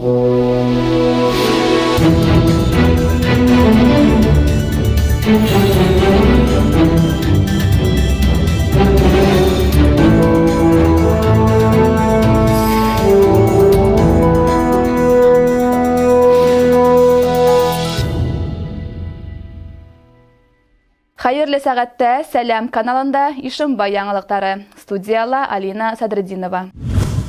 Хәйерле сәғәттә Сәләм каналында Ишембай яңылыҡтары. Студияла Алина Садретдинова.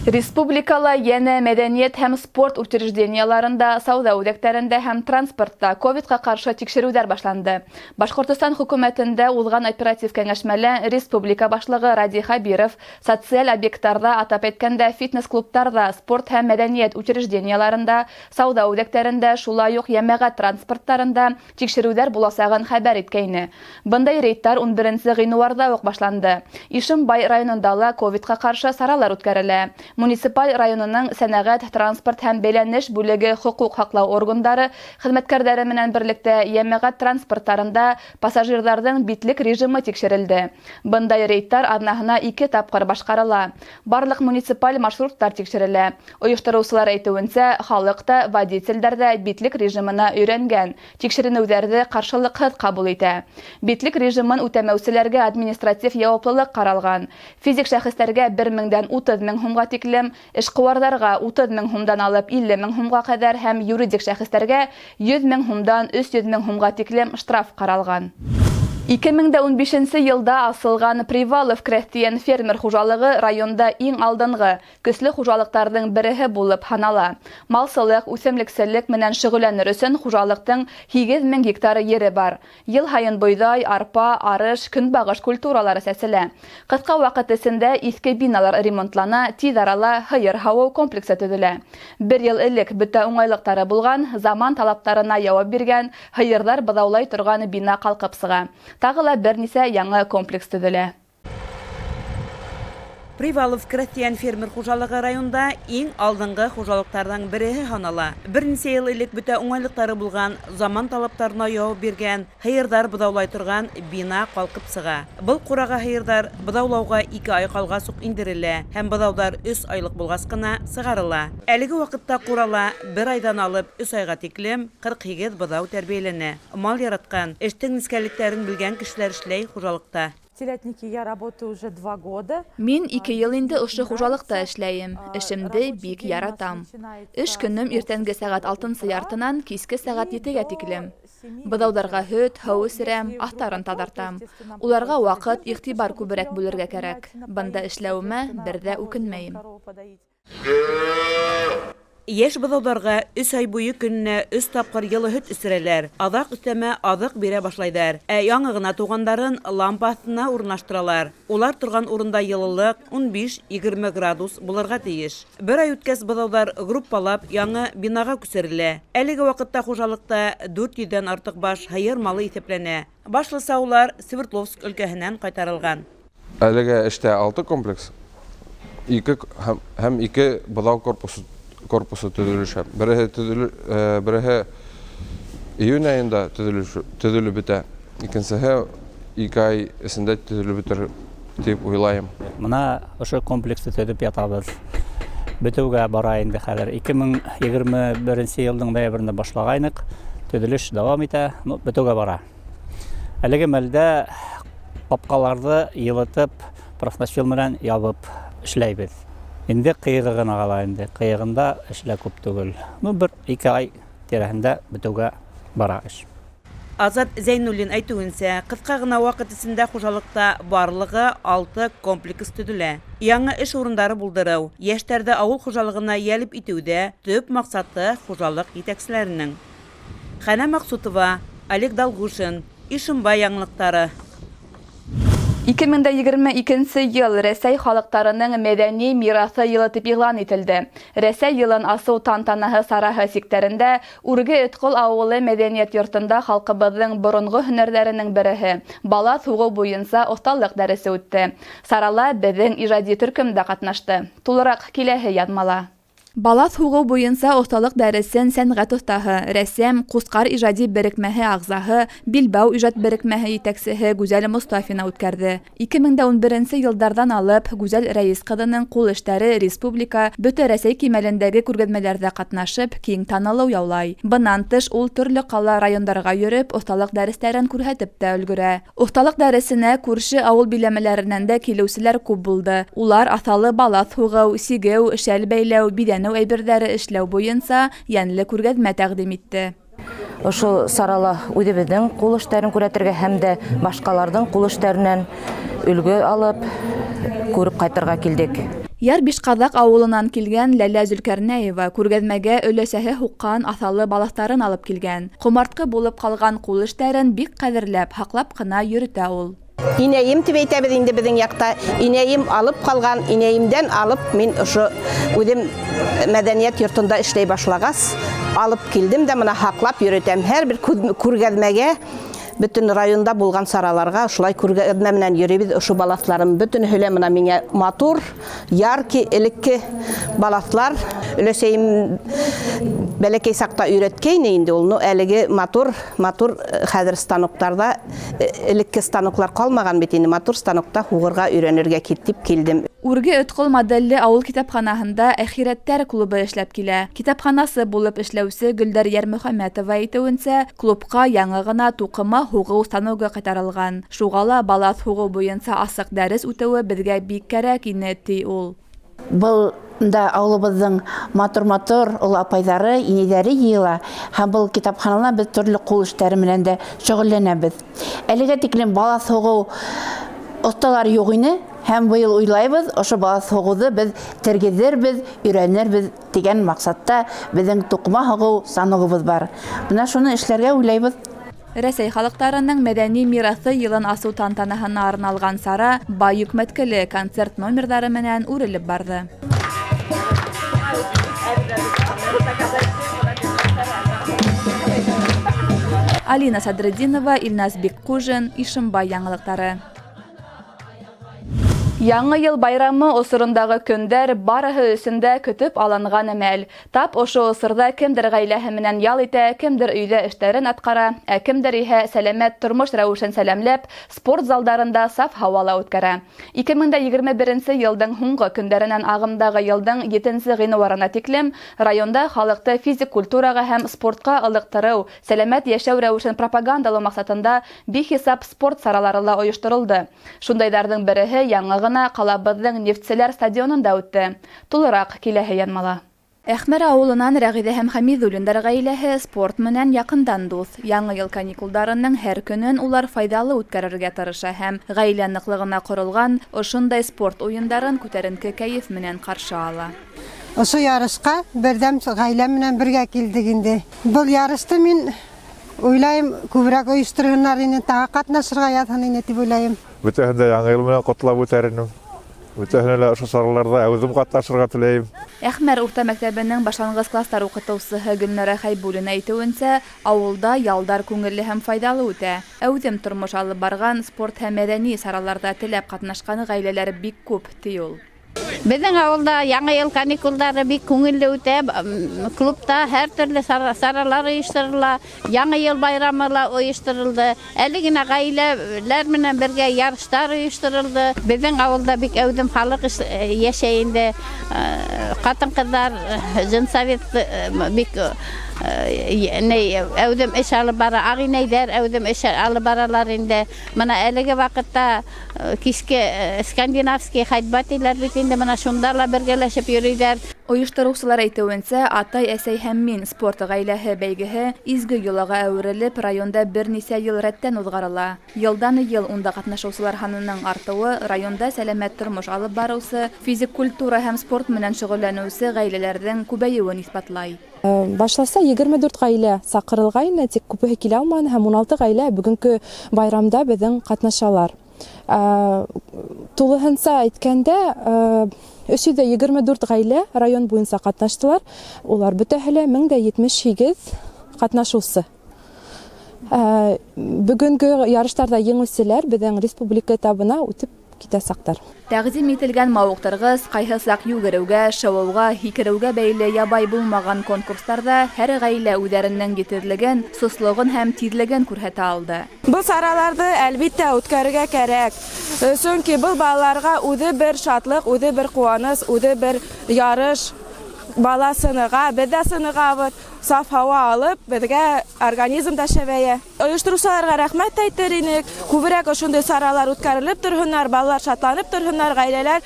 Республикала йәнә мәҙәниәт һәм спорт учреждениеларында, сауҙа үҙәктәрендә һәм транспортта ковидҡа ҡаршы тикшереүҙәр башланды. Башҡортостан хөкүмәтендә уҙған оператив кәңәшмәлә республика башлығы Радий Хәбиров социаль объекттарҙа, атап әйткәндә, фитнес-клубтарҙа, спорт һәм мәҙәниәт учреждениеларында, сауҙа үҙәктәрендә, шулай уҡ йәмәғәт транспорттарында тикшереүҙәр буласағын хәбәр иткәйне. Бындай рейдтар 11 ғинуарҙа уҡ башланды. Ишембай районында ла ковидҡа ҡаршы саралар үткәрелә. Муниципаль районының сәнәғәт, транспорт һәм бәйләнеш бүлеге хоҡуҡ һаҡлау органдары хеҙмәткәрҙәре менән берлектә йәмәғәт транспорттарында пассажирҙарҙың битлек режимы тикшерелде. Бындай рейдтар аҙнаһына 2 тапҡыр башҡарыла. Барлыҡ муниципаль маршруттар тикшерелә. Ойоштороусылар әйтеүенсә, халыҡ та, водителдәр ҙә битлек режимына өйрәнгән. Тикшеренеүҙәрҙе ҡаршылыҡһыҙ ҡабул итә. Битлек режимын үтәмәүселәргә административ яуаплылыҡ ҡаралған. Физик шәхестәргә 1 меңдән 30 мең һумға тиклем, эшҡыуарҙарға 30 мең һумдан алып 50 мең һумға ҡәҙәр һәм юридик шәхестәргә 100 мең һумдан 300 мең һумға тиклем штраф ҡаралған. 2015 йылда асылған Привалов крәҫтиән фермер хужалығы районда иң алдынғы көслө хужалыҡтарҙың береһе булып һанала. Малсылыҡ, үҫемлекселек менән шөғөлләнер өсөн хужалыҡтың 8000 гектар ере бар. Йыл һайын бойҙай, арпа, арыш, көнбағыш культуралары сәселә. Ҡыҫҡа ваҡыт эсендә иҫке биналар ремонтлана, тиҙ арала һыйыр һауыу комплексы төҙөлә. Бер йыл элек бөтә уңайлыҡтары булған, заман талаптарына яуап биргән, һыйырҙар быҙаулай торған бина ҡалҡып сыға. Тағы ла бер нисә яңы комплекс төҙөлә. Привалов крәҫтиән фермер хужалығы районда иң алдынғы хужалыҡтарҙың береһе һанала. Бер нисә йыл элек бөтә уңайлыҡтары булған, заман талаптарына яуап биргән, һыйырҙар быҙаулай торған бина ҡалҡып сыға. Был ҡураға һыйырҙар быҙаулауға 2 ай ҡалғас уҡ индерелә һәм быҙауҙар 3 айлыҡ булғас ҡына сығарыла. Әлеге ваҡытта ҡурала 1 айҙан алып 3 айға тиклем 48 быҙау тәрбиәләнә. Мал яратҡан, эштең нескәлектәрен белгән кешеләр эшләй хужалыҡта. Телятники я работаю уже 2 года. Мин 2 йыл инде ошо хужалыҡта эшләйем. Эшемде бик яратам. Эш көнөм иртәнге сәғәт 6:30-нан киске сәғәт 7-гә тиклем. Быҙауҙарға һөт, һыу эсерәм, аҫтарын таҙартам. Уларға ваҡыт, иғтибар күберәк бүлергә кәрәк. Бында эшләүемә бер ҙә үкенмәйем. Йәш быҙауҙарға 3 ай буйы көнөнә 3 тапҡыр йылы һөт эсерәләр. Аҙаҡ өҫтәмә аҙыҡ бирә башлайҙар. Ә яңы ғына туғандарын лампа аҫтына урынлаштыралар. Улар торған урында йылылыҡ 15-20 градус булырға тейеш. Бер ай үткәс быҙауҙар группалап яңы бинаға күсерелә. Әлеге ваҡытта хужалыҡта 400-дән артыҡ баш һыйыр малы иҫәпләнә. Башлыса улар Свердловск өлкәһенән ҡайтарылған. Әлегә эштә 6 комплекс, 2 һәм 2 быҙау корпусы төҙөлөшә. Береһе июнь айында төҙөлөп бөтә, икенсеһе 2 ай эсендә төҙөлөп бөтөр тип уйлайым. Мына ошо комплексты төҙөп ятабыҙ. Бөтөүгә бара инде хәҙер. 2021 йылдың ноябрендә башлағайныҡ. Төҙөлөш дауам итә, но бөтөүгә бара. Әлеге мәлдә ҡапҡаларҙы йылытып, профнастил менән ябып эшләйбеҙ. Инде ҡыйығы ғына ҡала инде. Ҡыйығында эшлә күп түгел. Бер 2 ай тирәһендә бөтөүгә бара эш. Азат Зәйнуллин әйтеүенсә, ҡыҫҡа ғына ваҡыт эсендә хужалыҡта барлығы 6 комплекс төҙөлә. Яңы эш урындары булдырыу, йәштәрҙе ауыл хужалығына йәлеп итеүҙә төп маҡсаты хужалыҡ етәкселәренең. Хәнә Маҡсутова, Олег Долгушин, Ишембай яңылыҡтары. 2022 йыл Рәсәй халыҡтарының мәҙәни мираҫы йылы тип иғлан ителде. Рәсәй йылын асыу тантанаһы сараһы сиктәрендә Үрге Өткол ауылы мәҙәниәт йортонда халҡыбыҙҙың боронғо һөнәрҙәренең береһе балаҫ һуғыу буйынса оҫталыҡ дәресе үтте. Сарала беҙҙең ижади төркөм дә ҡатнашты. Тулыраҡ киләһе яҙмала. Балаҫ һуғыу буйынса оҫталыҡ дәресен сәнғәт оҫтаһы, рәссам, Ҡусҡар ижади берекмәһе ағзаһы, Билбау ижад берекмәһе етәксеһе Гүзәл Мостафина үткәрҙе. 2011 йылдарҙан алып Гүзәл Рәйес ҡыҙының ҡул эштәре республика, бөтә Рәсәй кимәлендәге күргәҙмәләрҙә ҡатнашып, киң танылыу яулай. Бынан тыш ул төрлө ҡала, райондарға йөрөп, оҫталыҡ дәрестәрен күрһәтеп тә өлгөрә. Оҫталыҡ дәресенә күрше ауыл биләмәләренән дә килеүселәр күп булды. Улар аҫалы балаҫ һуғыу, сигеү, шәл бәйләү, биҙәнеү әйберҙәре эшләү буйынса йәнле күргәҙмә тәҡдим итте. Ошо сарала үҙебеҙҙең ҡул эштәрен күрһәтергә һәм дә башҡаларҙың ҡул эштәренән өлгө алып, күреп ҡайтырға килдек. Яр Бишҡаҙаҡ ауылынан килгән Ләлә Зөлкәрнәева күргәҙмәгә өләсәһе һуҡҡан аҫалы балаҫтарын алып килгән. Ҡомартҡы булып ҡалған ҡул эштәрен бик ҡәҙерләп, һаҡлап ҡына йөрөтә ул. Инәйем тип әйтәбеҙ инде беҙҙең яҡта. Инәйем алып ҡалған, инәйемдән алып мин ошо үҙем мәҙәниәт йортонда эшләй башлағас алып килдем дә мына һаҡлап йөрөтәм. Һәр бер күргәҙмәгә, бөтөн районда булған сараларға ошолай күргәҙмә менән йөрөйбөҙ. Ошо балаҫларым бөтөнөһө лә мына миңә матур, яркий, элекке балаҫлар. Өләсәйем бәләкәй саҡта өйрәткәйне инде ул. Ну, әлеге матур, матур хәҙер станоктарҙа, элекке станоклар ҡалмаған бит инде, матур станокта һуғырға өйрәнергә тип килдем. Үрге Өтҡол моделле ауыл китапханаһында Әхирәттәр клубы эшләп килә. Китапханасы булып эшләүсе Гөлдәр Йәрмөхәмәтова әйтеүенсә, клубҡа яңы ғына туҡыма һуғыу станогы ҡайтарылған. Шуға ла балаҫ һуғыу буйынса асыҡ дәрес үтеүе беҙгә бик кәрәк ине, ти ул. Был да ауылыбыҙҙың матур-матур оло апайҙары, инәйҙәре йыйыла. Һәм был китапханала беҙ төрлө ҡул эштәре менән дә шөғөлләнәбеҙ. Әлегә тиклем балаҫ һуғыу оҫталары юҡ ине. Һәм быйыл уйлайбыҙ, ошо балаҫ һуғыуҙы беҙ тергеҙербеҙ, өйрәнербеҙ тигән маҡсатта беҙҙең туҡыма һуғыу станогыбыҙ бар. Бына шуны эшләргә уйлайбыҙ. Рәсәй халыҡтарының мәҙәни мираҫы йылын асыу тантанаһына арналған сара бай йөкмәткеле концерт номерҙары менән үрелеп барҙы. Алина Садретдинова, Илназ Бикҡужин, Ишембай яңылыҡтары. Яңы йыл байрамы осорондағы көндәр барыһы өсөн дә көтөп алынған әмәл. Тап ошо осорҙа кемдер ғаиләһе менән ял итә, кемдер өйҙә эштәрен атҡара, ә кемдер иһә сәләмәт тормош рәүешен сәләмләп, спорт залдарында саф һауала үткәрә. 2021 йылдың һуңғы көндәренән ағымдағы йылдың 7 ғинуарына тиклем районда халыҡты физик культураға һәм спортҡа ылыҡтырыу, сәләмәт йәшәү рәүешен пропагандалау маҡсатында бихисап спорт саралары ла ойошторолдо. Шундайҙарҙың береһе яңы ғына ҡалабыҙҙың Нефтселәр стадионында үтте. Тулыраҡ киләһе янмала. Әхмәр ауылынан Рәғиҙә һәм Хәмиҙуллиндар ғаиләһе спорт менән яҡындан дуҫ. Яңы йыл каникулдарының һәр көнөн улар файҙалы үткәрергә тырыша һәм ғаилә ныҡлығына ҡоролған ошондай спорт уйындарын күтәренке кәйеф менән ҡаршы ала. Ошо ярышҡа берҙәм ғаилә менән бергә килдек инде. Был ярышты мин уйлайым, күберәк ойошторһоннар ине, тағы ҡатнашырға яҙһын ине тип уйлайым. Бөтәһен дә яңы йыл менән ҡотлап үтәр инем. Бөтәһенә лә ошо сараларҙа үҙем ҡатнашырға теләйем. Әхмәр урта мәктәбенең башланғыс кластар уҡытыусыһы Гөлнара Хәйбуллина әйтеүенсә, ауылда ялдар күңелле һәм файҙалы үтә. Әүҙем тормош алып барған спорт һәм мәҙәни сараларҙа теләп ҡатнашҡан ғаиләләр бик күп, ти ул. Беҙҙең ауылда яңы йыл каникулдары бик күңелле үтә. Клубта һәр төрлө саралар ойоштороло, яңы йыл байрамы ла ойошторолдо. Әле генә ғаиләләр менән бергә ярыштар ойошторолдо. Беҙҙең ауылда бик әүҙем халыҡ йәшәй инде. Ҡатын-ҡыҙҙар женсовет бик әүҙем эш алып бара, ағинәйҙәр әүҙем эш алып баралар инде. Мына әлеге ваҡытта киске скандинавский ходьба тиләр бит инде, мына шунда ла бергәләшеп йөрөйҙәр. Ойоштороусылар әйтеүенсә, атай, әсәй һәм мин спорт ғаиләһе бәйгеһе изге йолаға әүерелеп, районда бер нисә йыл рәттән уҙғарыла. Йылдан йыл унда ҡатнашыусылар һанының артыуы районда сәләмәт тормош алып барыусы, физик культура һәм спорт менән шөғөлләнеүсе ғаиләләрҙең күбәйеүен иҫбатлай. Башласа 24 ғаилә саҡырылғайны, тик күбеһе килә алманы, һәм 16 ғаилә бөгөнгө байрамда беҙҙең ҡатнашалар. Тулыһынса әйткәндә, 324 ғаилә район буйынса ҡатнаштылар. Улар бөтәһе лә 1078 ҡатнашыусы. Бөгөнгө ярыштарҙа еңеүселәр беҙҙең республика этабына үтеп китәсәктәр. Тәҡдим ителгән мауыҡтырғыс, ҡайһы саҡ йүгереүгә, шыуыуға, һикереүгә бәйле ябай булмаған конкурстарҙа һәр ғаилә үҙҙәренең етеҙлеген, сослоғон һәм тиҙлеген күрһәтә алды. Был сараларҙы, әлбиттә, үткәрергә кәрәк. Сөнки был балаларға үҙе бер шатлыҡ, үҙе бер ҡыуаныс, үҙе бер ярыш. Бала сыныға, беҙ ҙә сынығабыҙ. Саф һауа алып, беҙгә организм да шәбәйә. Ойоштороусыларға рәхмәт әйтер инек. Күберәк ошондай саралар үткәрелеп торһоннар, балалар шатланып торһоннар, ғаиләләр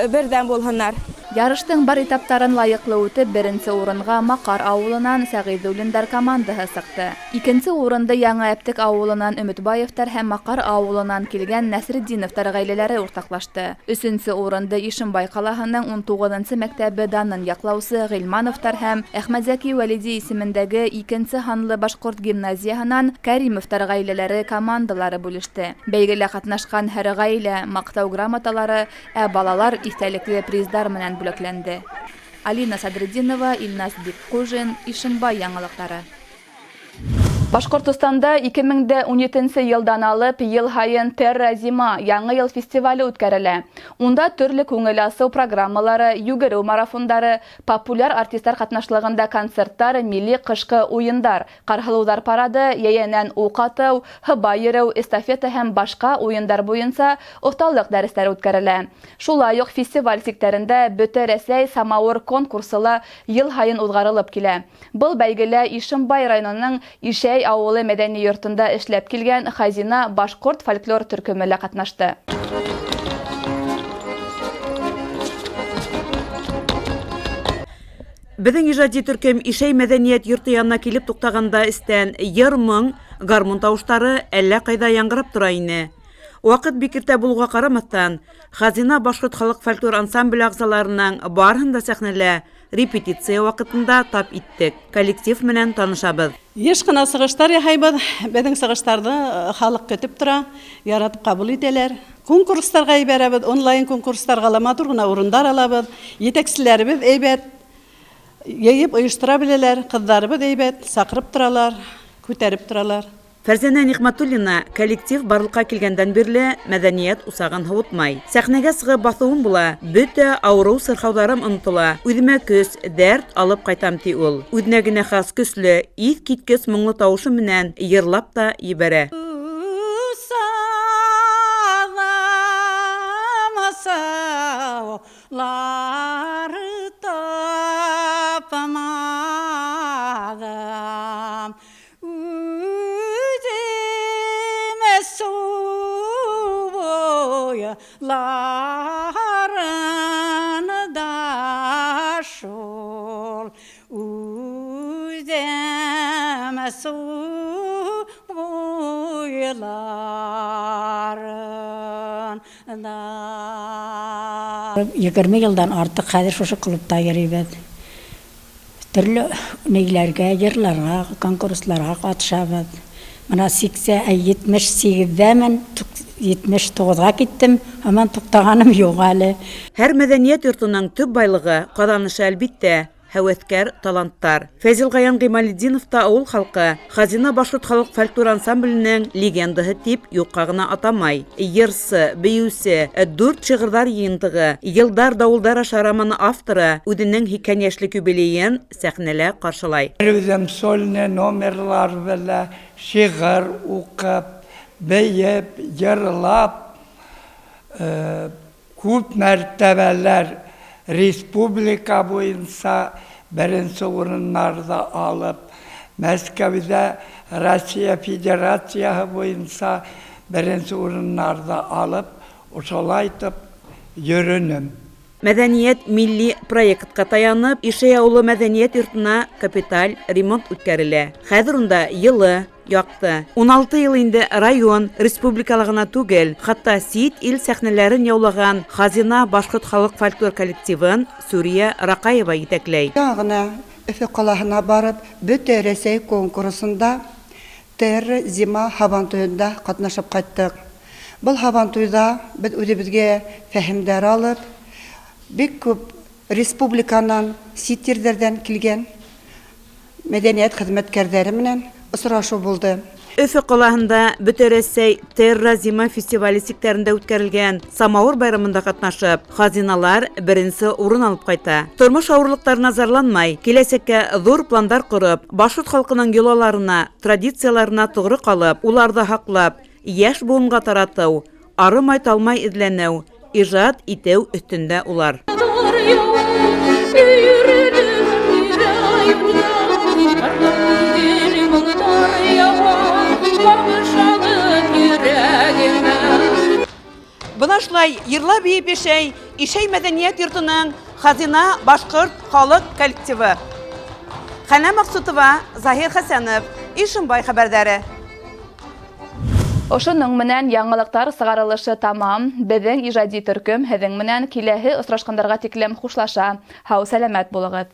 берҙәм булһыннар. Ярыштың бар этаптарын лайыҡлы үтеп, беренсе урынға Маҡар ауылынан Сәғиҙуллиндар командаһы сыҡты. Икенсе урынды Яңы Әптек ауылынан Өмөтбаевтар һәм Маҡар ауылынан килгән Нәсретдиновтар ғаиләләре уртаҡлашты. Өсөнсө урынды Ишембай ҡалаһының 19-нсы мәктәбе данын яҡлаусы Ғилмановтар һәм Әхмәтзәки Вәлиди исемендәге икенсе һанлы башҡорт гимназияһынан Кәримовтар ғаиләләре командалары бүлеште. Бәйгелә ҡатнашҡан һәр ғаилә маҡтау грамоталары, ә балалар иҫтәлекле приздар менән бүләкләнде. Алина Садретдинова, Илназ Бикҡужин, Ишембай яңылыҡтары. Башҡортостанда 2017 йылдан алып йыл һайын Терра Зима яңы йыл фестивале үткәрелә. Унда төрлө күңел асыу программалары, йүгереү марафондары, популяр артистар ҡатнашлығында концерттар, милли ҡышҡы уйындар, ҡарһылыуҙар парады, йәйәнән уҡ атыу, һыба йөрөү, эстафета һәм башҡа уйындар буйынса оҫталыҡ дәрестәре үткәрелә. Шулай уҡ фестиваль сиктәрендә Бөтә Рәсәй самауыр конкурсы ла йыл һайын уҙғарылып килә. Был бәйгелә Ишембай районының Ишәй ауылы мәҙәни йортонда эшләп килгән Хазина башҡорт фольклор төркөмө лә ҡатнашты. Беҙҙең ижади төркөм Ишәй мәҙәниәт йорто янына килеп туҡтағанда эстән йыр-моң, гармун тауыштары әллә ҡайҙа яңғырап тора ине. Ваҡыт бик иртә булыуға ҡарамаҫтан, Хазина башҡорт халыҡ фольклор ансамбле ағзаларының барыһын да сәхнәлә репетиция ваҡытында тап иттек. Коллектив менән танышабыҙ. Йыш ҡына сығыштар яһайбыҙ. Беҙҙең сығыштарҙы халыҡ көтөп тора, яратып ҡабул итәләр. Конкурстарға ебәрәбеҙ, онлайн конкурстарға ла матур ғына урындар алабыҙ. Етәкселәребеҙ әйбәт, йыйып ойоштора беләләр, ҡыҙҙарыбыҙ әйбәт, саҡырып торалар, күтәреп торалар. Фәрзәнә Ниғмәтуллина коллектив барлыҡҡа килгәндән бирле мәҙәниәт усағын һыуытмай. Сәхнәгә сығып баҫыуым була, бөтә ауырыу-сырхауҙарым онотола. Үҙемә көс, дәрт алып ҡайтам, ти ул. Үҙенә генә хас көслө, иҫ киткес моңло тауышы менән йырлап та ебәрә. 20 йылдан артыҡ хәҙер шушы клубта йөрөйбөҙ. Төрлө ниләргә, йырларға, конкурсларға ҡатышабыҙ. Мына 78-дәмен, 79-ға киттем, һаман туҡтағаным юҡ әле. Һәр мәҙәниәт йортоноң төп байлығы ҡаҙанышы, әлбиттә, һәүәҫкәр таланттар. Фәзил Ғаян Ғималетдинов та ауыл халҡы Хазина башҡорт халыҡ фольклор ансамбленең легендаһы тип юҡҡа ғына атамай. Йырсы, бейеүсе, 4 шиғырҙар йыйынтығы, Йылдар дауылдар аша романы авторы үҙенең 80 йәшлек юбилейын сәхнәлә ҡаршылай. Үҙем сольный номерлар белә шиғыр уҡып, бейеп, йырлап, күп мәртәбәләр республика буйынса беренсе урыннарҙы алып, Мәскәүҙә Россия Федерацияһы буйынса беренсе урыннарҙы алып, ошолайтып йөрөнөм. Мәҙәниәт милли проектҡа таянып, Ишәй ауылы мәҙәниәт йортона капиталь ремонт үткәрелә. Хәҙер унда йылы, яҡты. 16 йыл инде район, республикала ғына түгел, хатта сит ил сәхнәләрен яулаған Хазина башҡорт халыҡ фольклор коллективын Сүриә Раҡаева етәкләй. Яңы ғына Өфө ҡалаһына барып, Бөтә Рәсәй конкурсында Терра Зима һабантуйында ҡатнашып ҡайттыҡ. Был һабантуйҙа беҙ үҙебеҙгә фәһемдәр алып, бик күп республиканан, сит ерҙәрҙән килгән мәҙәниәт хеҙмәткәрҙәре менән осрашыу булды. Өфө ҡалаһында Бөтә Рәсәй Терра Зима фестивале сиктәрендә үткәрелгән Самауыр байрамында ҡатнашып, хазиналар беренсе урын алып ҡайта. Тормош ауырлыҡтарына зарланмай, киләсәккә ҙур пландар ҡороп, башҡорт халҡының йолаларына, традицияларына тоғро ҡалып, уларҙы һаҡлап, йәш быуынға таратыу, арымай-талмай эҙләнеү, ижад итеү өҫтөндә улар. Бына шулай йырлап бейеп йәшәй Ишәй мәҙәниәт йортоноң Хазина башҡорт халыҡ коллективы. Хәнә Маҡсутова, Заһир Хәсәнов, Ишембай хәбәрҙәре. Ошоноң менән яңылыҡтар сығарылышы тамам. Беҙҙең ижади төркөм һеҙҙең менән киләһе осрашҡандарға тиклем хушлаша. Һау сәләмәт булығыҙ.